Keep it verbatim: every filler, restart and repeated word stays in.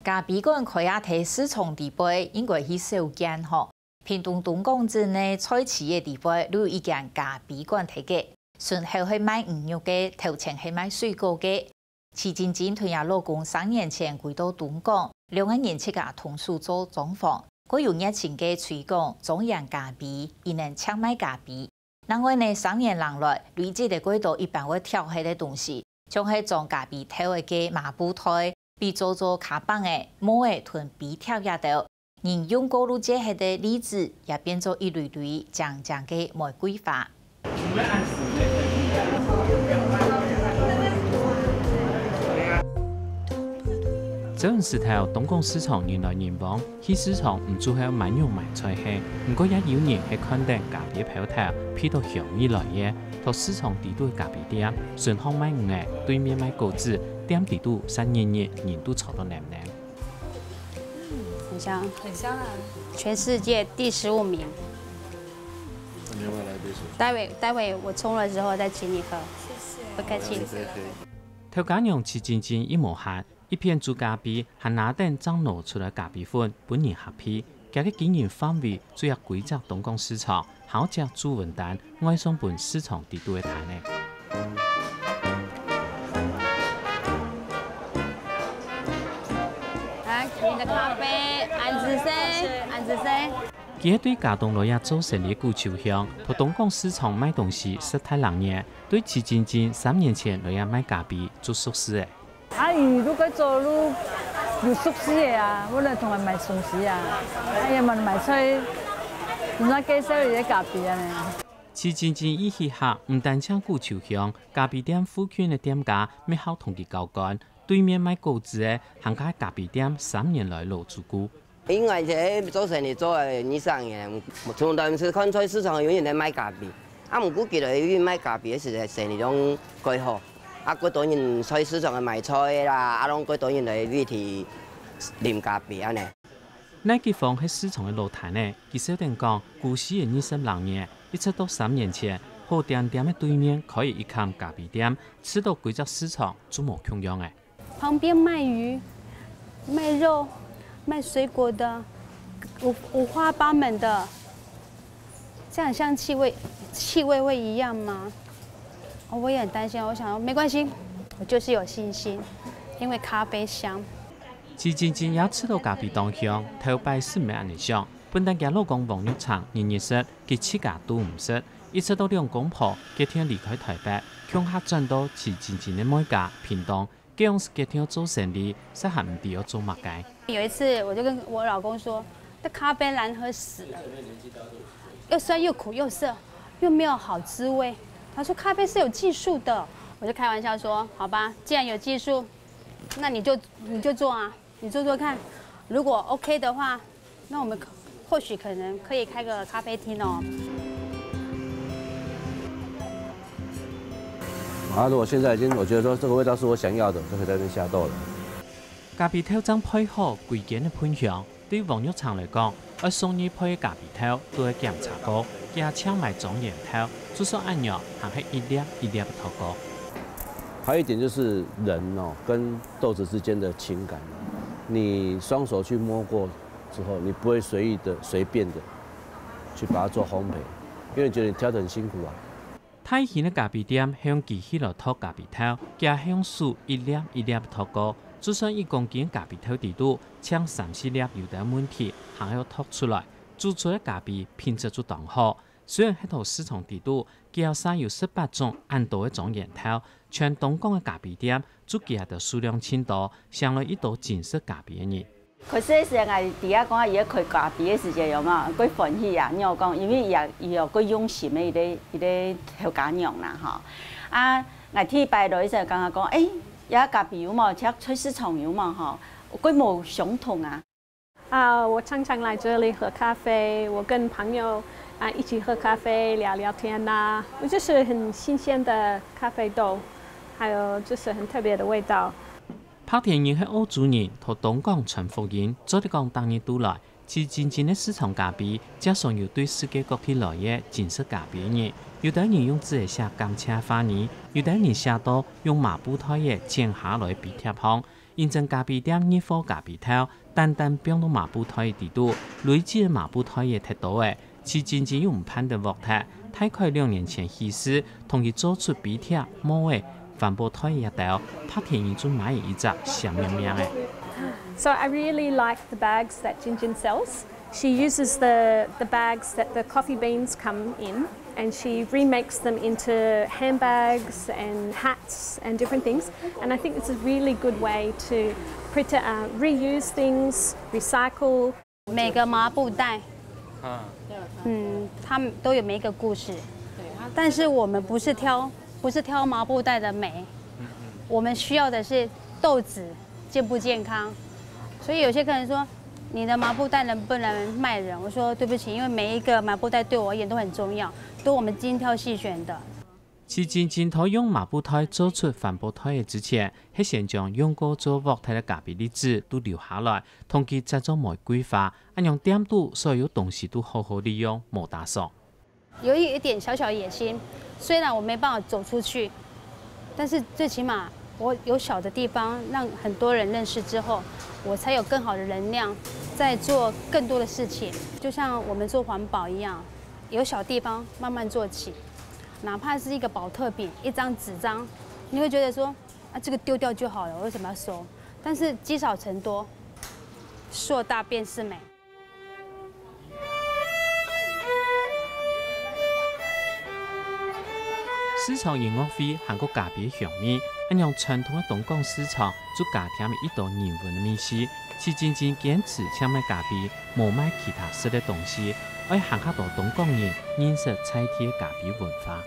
咖啡館開啊在市場裡背，應該係少見吼。屏東東港鎮个菜市个裡背，就有一間咖啡館在該，順後係賣魚肉个，頭前係賣水果个。徐晶晶同佢老公三年前歸到東港，兩個人自家動手做裝潢，過有熱情个推廣莊園咖啡，佢等淨賣咖啡。另外呢，三年零來，累積个過多一般會丟忒个東西，像係裝咖啡豆个該麻布袋，比做做卡棒个、帽仔同杯貼這兜，人用過路借忒个例子，也變做一蕊蕊靚靚个玫瑰花。 朝晨時頭，東港市場人來人往，去市場毋就係買肉買菜係，毋過也有人係看等咖啡个標頭，鼻著香味來个，到市場底肚个咖啡店，順項賣魚仔，對面賣果子，店底肚煞熱熱，人都坐到淰淰。 很香，很香啊。全世界第十五名。你要不要来一杯水？待会，待会我冲了之后再请你喝。谢谢。不客气。谢谢。頭家娘徐晶晶一無閒，一片煮咖啡，還拿等正拿出來咖啡粉分人合鼻。佢个經營範圍主要歸隻東港市場， 還有隻朱文丹外送分市場底肚个攤仔。來，你的咖啡，恁仔細，恁仔細。佢係對佳冬來這做生理个古樹鄉，在東港市場賣東西實在冷熱，對徐晶晶三年前來這賣咖啡就熟事了。 啊，佢如果做路有熟事个啊，我來同佢買東西啊，啊，也買買菜，人家介紹佢个咖啡恁呢。徐晶晶一去客，毋單淨古樹鄉，咖啡店附近个店家乜好同佢交關，對面賣果子个，還加咖啡店三年來老主顧。 因為這做生理做了二三年，從來毋識看菜市場有人來賣咖啡。啊，毋過佢來賣咖啡个時節，生理攏蓋好。啊，蓋多人菜市場个買菜啦，啊，攏蓋多人來這位去啉咖啡恁呢。賴吉芳係市場个老攤仔，佢笑等講，過去个二十零年，一直到三年前，好恬恬个對面開一間咖啡店，試著歸隻市場就無共樣了。 旁邊賣魚、賣肉、賣水果的，五五花八門的，這樣香氣味氣味會一樣嗎？哦，我也很擔心，我想說沒關係，我就是有信心，因為咖啡香。徐晶晶也試著咖啡當香，頭擺係毋係恁呢想，本旦厥老公王玉成日日食，佢自家都毋食，一直到兩公婆決定離開臺北，共下轉到徐晶晶个妹家屏東， 該央時決定做生理，煞還毋知愛做麼个。有一次，我就跟我老公說：“這咖啡難喝死了，又酸又苦又澀，又沒有好滋味。”他說：“咖啡是有技術的。”我就開玩笑說：“好吧，既然有技術，那你就你就做啊，你做做看，如果 OK 的話， 那我們可或許可能可以開個咖啡廳哦。”啊，如果現在已經，我覺得說這個味道是我想要的，就可以在這邊下豆了。咖啡豆正焙好，歸間个噴香，對王玉成來講，愛送入杯个咖啡豆都愛檢查過，佢也淨買莊園豆，就算恁樣，還係一粒一粒个擇過。還有一點就是人哦，跟豆子之間的情感，你雙手去摸過 之後，你不會隨意的、隨便的去把它做烘焙，因為你覺得你挑得很辛苦啊。大型个咖啡店係用機器來擇咖啡豆，佢係用手一粒一粒擇過，就算一公斤咖啡豆底肚，淨三四粒有兜問題，還愛擇出來，煮出个咖啡品質就當好。雖然係在市場底肚，佢也係有十八種恁多个莊園豆，全東港个咖啡店 就佢兜數量盡多，成來一兜真食咖啡个人。開始个時，𠊎知影講伊愛開咖啡个時節，有無？蓋歡喜啊！你有講，因為伊也伊有蓋用心个一個一個頭家娘啦，吼。啊，𠊎第一擺來个時，感覺講，誒，這咖啡有無？這菜市場有無？吼，蓋無相同啊。 啊，我常常來這裡喝咖啡，我跟朋友啊一起喝咖啡、聊聊天啊，我就是很新鮮的咖啡豆，還有就是很特別的味道。白田人係澳洲人，在東港傳福音，做得講逐日都來。徐晶晶个私藏咖啡，常常有對世界各地來个真食咖啡人，有兜人用紙仔寫感謝話語，有兜人寫到用麻布袋仔剪下來屄貼項，因為咖啡店入貨咖啡豆，單單放到麻布袋个底肚，累積个麻布袋也忒多了。徐晶晶又毋盼得㧒忒，大概兩年前起勢，同佢做出杯䘆、帽仔、環保袋這兜，白天日就賣一隻閃亮亮个。 So I really like the bags that Jinjin sells. She uses the, the bags that the coffee beans come in and she remakes them into handbags and hats and different things. And I think it's a really good way to prete- uh, reuse things, recycle. 每个麻布袋，嗯，他们都有每一个故事，但是我们不是挑，不是挑麻布袋的美，我们需要的是豆子健不健康。所以有些客人说，你的麻布袋能不能卖人？我说对不起，因为每一个麻布袋对我而言都很重要，都我们精挑细选的。徐晶晶在用麻布袋做出環保袋个之前，係先將用過做㧒忒个咖啡粒子都留下來，同佢紮做玫瑰花，恁樣店肚所有東西都好好利用，無打爽。有一点小小野心，虽然我没办法走出去，但是最起码我有小的地方让很多人认识之后，我才有更好的能量，在做更多的事情。就像我们做环保一样，由小地方慢慢做起，哪怕是一个保特瓶、一张纸张，你会觉得说，啊，这个丢掉就好了，我为什么要收？但是积少成多，硕大便是美。 市場音樂會還過咖啡个香味，恁樣傳統个東港市場就加添一道人文个味緒。徐晶晶堅持淨賣咖啡，無賣其他食个東西，愛還較多東港人認識在地个咖啡文化。